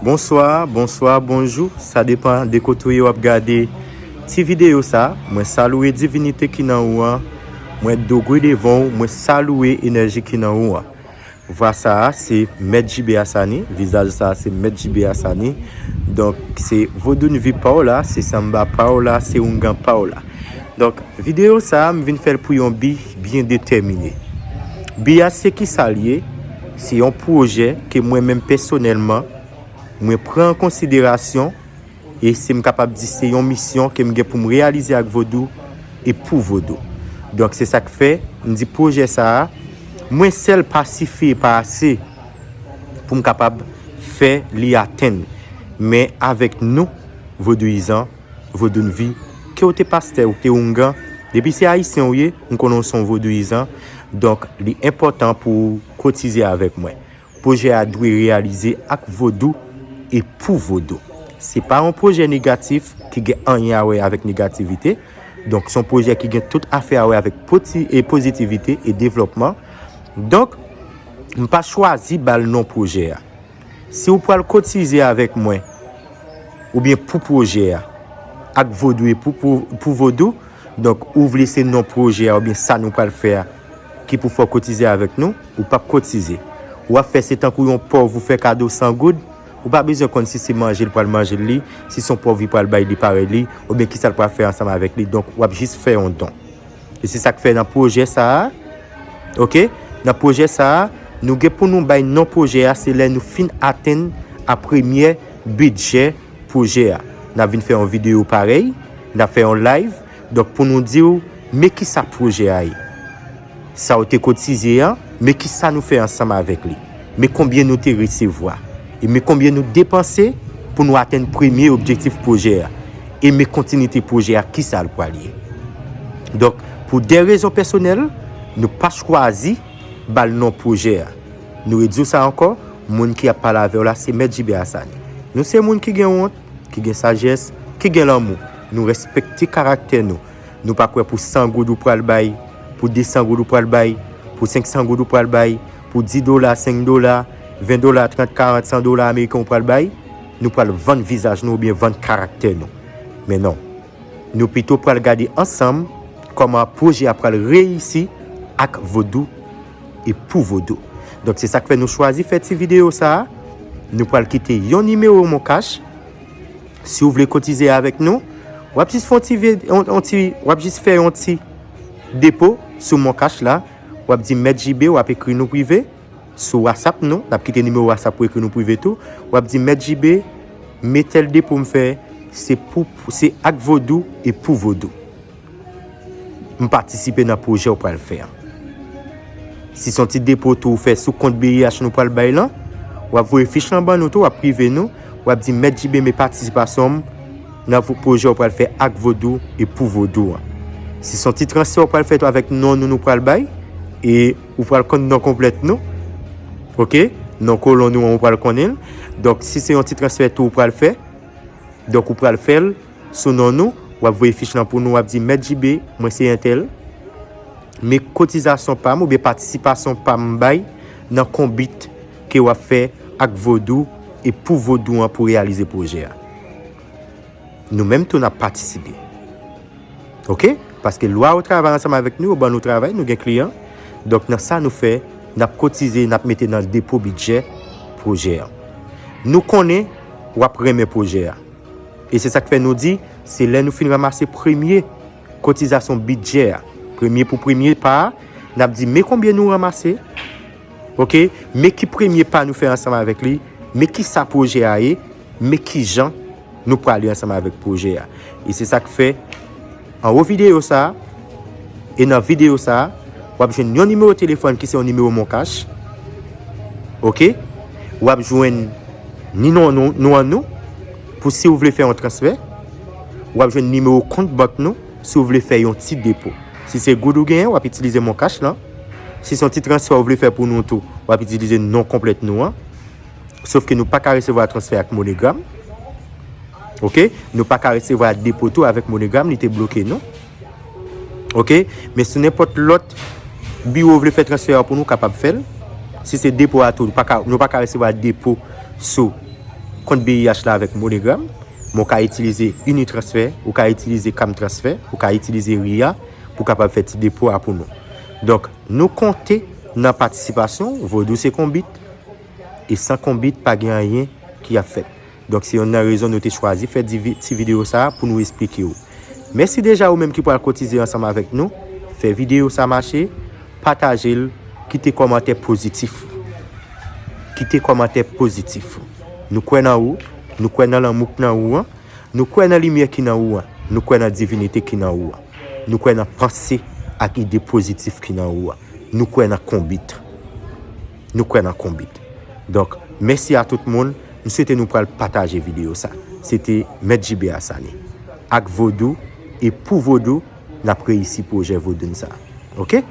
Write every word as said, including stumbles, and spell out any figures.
Bonswa, bonswa, bonjou. Sa depan de kote w ye w ap gade ti videyo sa. Mwen salye divinite ki nan ou an. Mwen dogwe devan w. Mwen salye enèji ki nan ou an. Vwa sa a, se Mèt J B Asani. Vizaj sa a, se Mèt J B Asani. Donk, se Vodoun vi pa w la, se sanba pa w la, se oungan pa w la. Donk, videyo sa a, m vin fè l pou yon bi byen detèmine. Bi a, se ki sa l ye? Se yon pwojè ke mwen menm pèsonèlman, mwen pran an konsiderasyon, e si m kapab di se yon misyon ke m gen pou m reyalize ak Vodou e pou Vodou. Donk, se sa k fè m di pwojè sa a, mwen sèl pa sifi e pa ase pou m kapab fè li atenn. Men avèk nou, vodouyizan, vodoun vi, ke w te pastè, ou te oungan, depi se ayisyen w ye, m konnen w se yon vodouyizan, donk li enpòtan pou w kotize avèk mwen. Pwojè a dwe reyalize ak Vodou e pou Vodou. Se pa yon pwojè negatif ki gen anyen a wè avèk negativite. Donk, se yon pwojè ki gen tout afè a wè avèk poti-, e pozitivite e devlòpman. Donk, m pa chwazi ba l non pwojè a. Si w pral kotize avèk mwen, oubyen pou pwojè a, ak Vodou e pou, pou, pou Vodou, donk, ou vle se non pwojè a oubyen sa nou pral fè a ki pou fè w kotize avèk nou, ou p ap kotize. W ap fè se tankou yon pòv ou fè kado san goud, ou pa bezwen konn si se manje l pral manje l li, si se yon pòv li pral bay li parèy li, oubyen kisa l pral fè ansanm avèk li. Donk, w ap jis fè yon don. E se sa k fè nan pwojè sa a, oke, nan pwojè sa a, nou gen pou nou bay non pwojè a, se lè nou fin atenn a premyè bidjè pwojè a. N ap vin fè yon videyo parèy, n ap fè yon live, donk pou nou di w, men kisa pwojè a ye. Sa w te kotize an, men kisa nou fè ansanm avèk li. Men konbyen nou te resevwa. E men konbyen nou depanse pou nou atenn premye objektif pwojè a. E men kontinite pwojè a, kisa l pral ye. Donk, pou de rezon pèsonèl, nou pa chwazi ba l non pwojè a. Nou redi w sa ankò, moun ki ap pale avè w la, se Mèt J B Asani. Nou se moun ki gen wont, ki gen sajès, ki gen lanmou. Nou respekte karaktè nou. Nou pa kwè pou san goud ou pral bay, pou de san goud ou pral bay, pou senk san goud ou pral bay, pou dis dola, senk dola, ven dola, trant, karant, san dola ameriken ou pral bay, nou pral vann vizaj nou oubyen vann karaktè nou. Men non. Nou pito pral gade ansanm kòman pwojè a pral reyisi ak Vodou e pou Vodou. Donk, se sa k fè nou chwazi fè ti videyo sa a. Nou pral kite yon nimewo MonCash. Si w vle kotize avèk nou, w ap jis fè yon ti vi-, yon, yon ti, w ap jis fè yon ti depo sou MonCash la. W ap di Mèt J B, w ap ekri nou prive sou WhatsApp nou. N ap kite nimewo WhatsApp pou ekri nou prive tou. W ap di Mèt J B, men tèl depo m fè, se pou, se ak Vodou e pou Vodou. M patisipe nan pwojè w pral fè an. Si se yon ti depo tou ou fè sou kont B I H nou pral bay lan, w ap voye fich lan ban nou tou, w ap prive nou, w ap di Mèt J B, men patisipasyon m nan vo-, pwojè w pral fè ak Vodou e pou Vodou an. Si se yon ti transfè w pral fè tou avèk non nou nou pral bay, e ou pral konn non konplèt nou. Oke? Non kolon nou an ou pral konnen l. Donk, si se yon ti transfè tou ou pral fè, donk ou pral fè l sou non nou, w ap voye fich lan pou nou, w ap di, Mèt J B, mwen se entèl, men kotizasyon pa m oubyen patisipasyon pa m bay nan konbit ke w ap fè ak Vodou e pou Vodou an pou reyalize pwojè a. Nou menm tou n ap patisipe. Oke? Paske lwa yo travay ansanm avèk nou, yo ban nou travay, nou gen kliyan. Donk, nan sa nou fè, n ap kotize, n ap mete nan depo bidjè pwojè an. Nou konnen w ap renmen pwojè a. E se sa k fè nou di, se lè nou fin ranmase premye kotizasyon bidjè a, premye pou premye pa a, n ap di, men konbyen nou ranmase, oke, men ki premye pa nou fè ansanm avèk li, men ki sa pwojè a ye, men ki jan nou prale ansanm avèk pwojè a. E se sa k fè, anwo videyo sa a, e nan videyo sa a, w ap jwenn yon nimewo telefòn ki se yon nimewo MonCash. Oke? W ap jwenn ni non nou, nou an nou, pou si w vle fè yon transfè. W ap jwenn nimewo kont bank nou, si w vle fè yon ti depo. Si se goud ou genyen, w ap itilize MonCash lan. Si se yon ti transfè w vle fè pou nou tou, w ap itilize non konplèt nou an. Sof ke nou pa ka resevwa transfè ak MoneyGram. Oke? Nou pa ka resevwa depo tou avèk MoneyGram, li te bloke nou. Oke? Men sou nenpòt lòt biwo w vle fè transfè a pou nou, kapab fè l. Si se depo a tou, nou pa ka, nou pa ka resevwa depo sou kont B I H la avèk MoneyGram, men w ka itilize Unitransfer, ou ka itilize Cam Transfer, ou ka itilize Ria pou kapab fè ti depo a pou nou. Donk, nou konte nan patisipasyon, Vodou se konbit, e san konbit pa gen anyen ki ap fèt. Donk, se youn nan rezon nou te chwazi fè divi- ti videyo sa a pou nou esplike w. Mèsi deja ou menm ki pral kotize ansanm avèk nou. Fè videyo sa mache, pataje l, kite kòmantè pozitif. Kite kòmantè pozitif. Nou kwè nan ou, nou kwè nan lanmou k nan ou an, nou kwè nan limyè ki nan ou an, nou kwè nan divinite ki nan ou an, nou kwè nan panse ak ide pozitif ki nan ou an, nou kwè nan konbit. Nou kwè nan konbit. Donk, mèsi a tout moun. M swete nou pral pataje videyo sa. Se te Mèt J B Asani. Ak Vodou e pou Vodou, n ap reyisi pwojè Vodoun sa. Oke?